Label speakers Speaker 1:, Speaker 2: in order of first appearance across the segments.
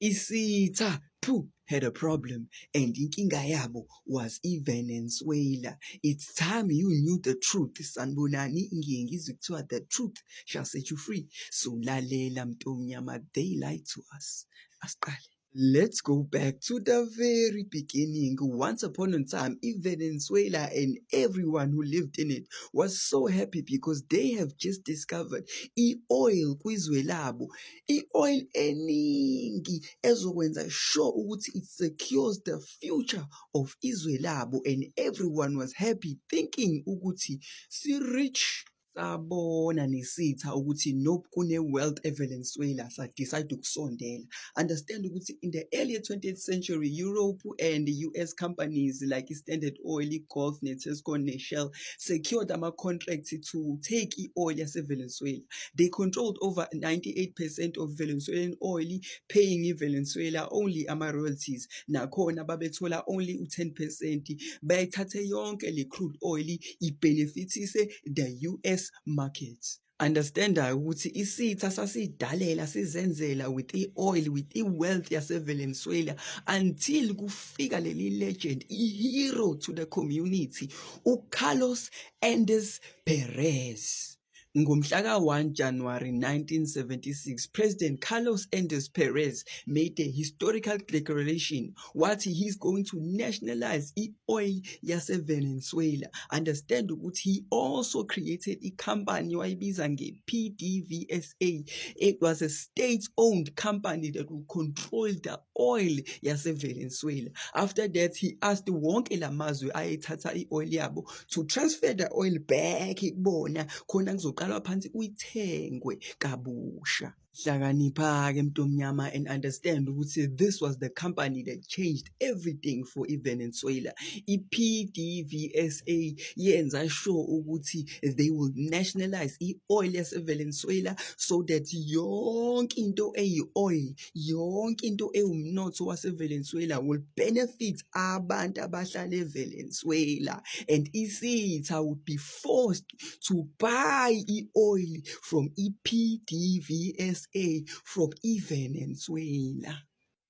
Speaker 1: Isitha had a problem and inkinga yabo was iVenezuela. It's time you knew the truth. Sanibonani, ngiye ngizwe kuthiwa the truth shall set you free. So lalela mntomnyama, they lied to us. Asiqale. Let's go back to the very beginning. Once upon a time, Venezuela and everyone who lived in it was so happy because they have just discovered i-oil kwizwe labo. I-oil eningi ezokwenza sure ukuthi it secures the future of izwe labo, and everyone was happy thinking ukuthi si-rich. Sabona nesitha ukuthi nope, kune-wealth eVenezuela, sa-decide ukusondela. Understand ukuthi in the early 20th century, Europe and the US companies like i-Standard Oil, i-Gulf, ne-Texaco ne-Shell secured ama-contracts to take i-oil yase-Venezuela. They controlled over 98% of Venezuelan oil, paying i-Venezuela only ama-royalties. Nakhona babethola only u-10%. Bayithathe yonke le crude oil i-benefitise the US market. Understand-a ukuthi isitha sasidalela sizenzela with i-oil, with i-wealth yase-Venezuela, until kufika leli legend, i-hero to the community, uCarlos Andres Perez. Ngomhla ka-1 January 1976, President Carlos Andres Perez made a historical declaration, wathi he's going to nationalize i-oil yase-Venezuela. Understand ukuthi he also created i-company wayibiza nge-PDVSA. It was a state-owned company that would control the oil yase-Venezuela. After that, he asked wonke lamazwe ayethatha i-oil yabo to transfer the oil back kubona, khona kuzoqalwa phansi kuyithengwe kabusha. Hlakanipha-ke mntomnyama and understand ukuthi this was the company that changed everything for iVenezuela. I-PDVSA yenza sure ukuthi they will nationalize i-oil yaseVenezuela so that yonke into eyi-oil, yonke into ewumnotho waseVenezuela will benefit abantu abahlala eVenezuela, and isitha would be forced to buy i-oil from i-PDVSA, from iVenezuela.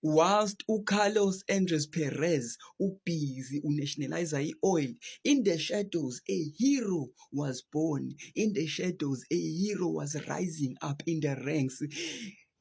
Speaker 1: Whilst uCarlos Andres Perez u-busy u-nationalize i-oil, in the shadows a hero was born. In the shadows a hero was rising up in the ranks.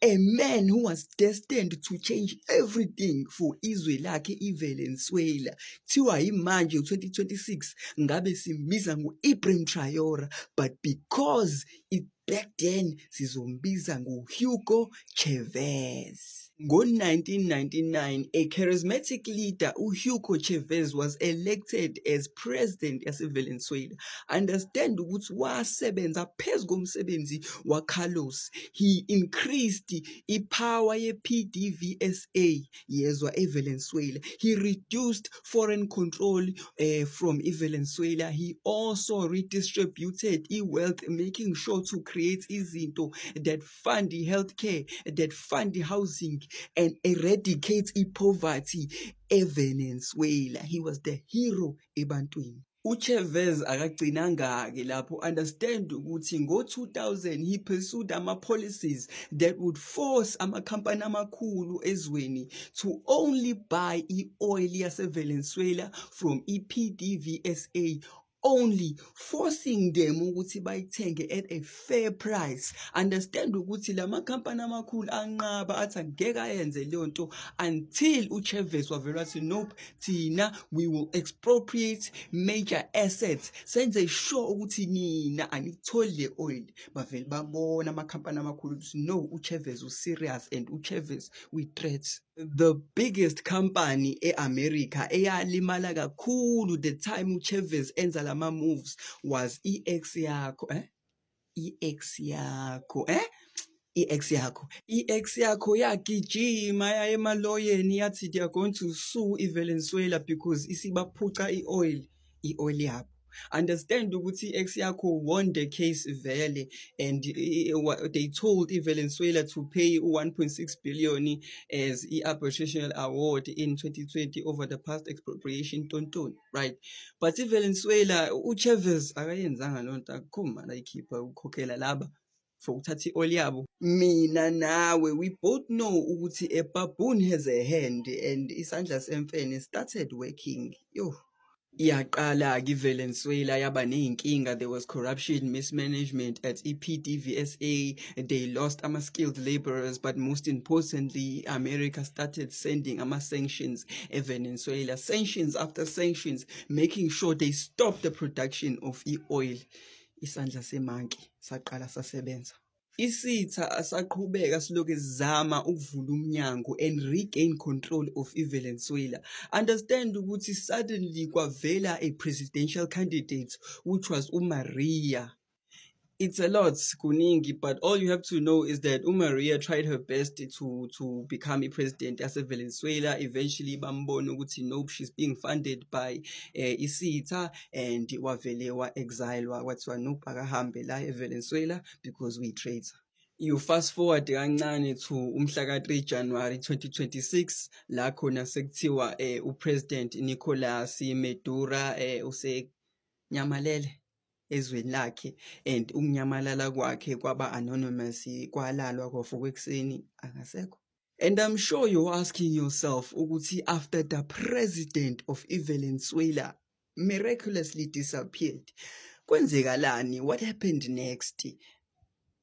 Speaker 1: A man who was destined to change everything for izwe lakhe iVenezuela. Kuthiwa yimanje u-2026 ngabe simbiza ngo-Ibrahim Traore, but because it back then sizombiza ngo-Hugo Chavez. Ngo-1999, a charismatic leader, uHugo Chavez, was elected as president yaseVenezuela. Understand ukuthi wasebenza phezu komsebenzi waCarlos. He increased i-power ye-PDVSA yezwa eVenezuela. He reduced foreign control from iVenezuela. He also redistributed i-wealth, making sure to create izinto that fund the healthcare, that fund the housing, and eradicate i-poverty eVenezuela. He was the hero ebantwini. UChavez akagcinanga-ke lapho. Understand ukuthi ngo-2000 he pursued ama-policies that would force amakhampani amakhulu ezweni to only buy i-oil yaseVenezuela from i-PDVSA only, forcing them ukuthi bayithenge at a fair price. Understand ukuthi lamakhampani amakhulu anqaba, athi angeke ayenze leyo nto, until uChavez wavela wathi, "Nope, thina we will expropriate major assets, senze sure ukuthi nina anitholi le oil." Bavele babona amakhampani amakhulu ukuthi no, uChavez u-serious and uChavez uyi-threat. The biggest company e-America eyalimala kakhulu the time uChavez enza lama moves was i-ex yakho, i-ex yakho, i-ex yakho, i-ex yakho yagijima yaya emaloyeni, yathi they are going to sue iVenezuela because isibaphuca i-oil, i-oil yabo. Understand ukuthi i-ex yakho won the case vele, and they told iVenezuela to pay 1.6 billion as i-arbitration award in 2020 over the past expropriation tontoni, right? But iVenezuela, uChavez akayenzanga loo nto, akukho mali ayikhipha ukukhokhela laba. For ukuthatha i-oil yabo. Mina nawe, we both know ukuthi a baboon has a hand, and isandla semfene started working. Yo. Yaqala-ke iVenezuela yaba ney'nkinga. There was corruption, mismanagement at i-PDVSA. They lost ama-skilled laborers, but most importantly, America started sending ama-sanctions eVenezuela. Sanctions after sanctions, making sure they stop the production of i-oil. Isandla se-monkey saqala sasebenza. Isitha asaqhubeka silokhu sizama ukuvula umnyango and regain control of iVenezuela. Understand ukuthi suddenly kwavela a presidential candidate, which was uMaria. It's a lot, kuningi, but all you have to know is that uMaria tried her best to become a president yase Venezuela. Eventually bambona ukuthi nope, she's being funded by isitha, and wavele wa-exile, kwathiwa nope, akahambe la eVenezuela because we traitor. You fast forward kancane to umhla ka-3 January 2026, la khona sekuthiwa uPresident Nicolas Maduro usenyamalele ezweni lakhe, and ukunyamalala kwakhe kwaba anonymous, kwalalwa kwavuka ekuseni akasekho. And I'm sure you're asking yourself ukuthi after the president of iVenezuela miraculously disappeared, kwenzekalani? What happened next?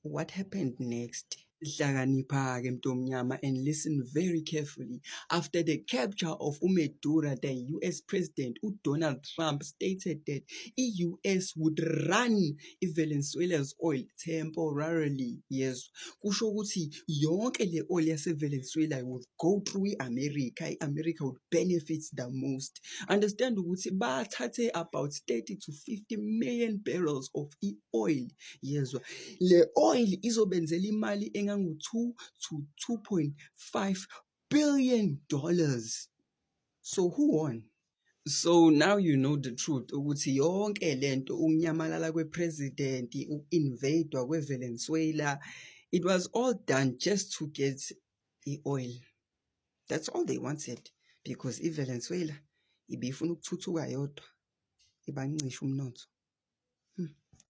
Speaker 1: What happened next? Hlakanipha-ke, mntomnyama, and listen very carefully. After the capture of uMaduro, the US President uDonald Trump stated that i-US would run iVenezuela's oil temporarily. Yes, kusho ukuthi yonke le oil yase-Venezuela would go through i-America. I-America would benefit the most. Understand ukuthi bathathe about 30 to 50 million barrels of i-oil. Yezwa, le oil izobenzela imali engango-2 to $2.5 billion. So who won? So now you know the truth ukuthi yonke lento, ukunyamalala kwe-president, uku-invade kwe-Venezuela, it was all done just to get i-oil. That's all they wanted, because iVenezuela ibifuna ukuthuthuka yodwa, ibancisha umnotho.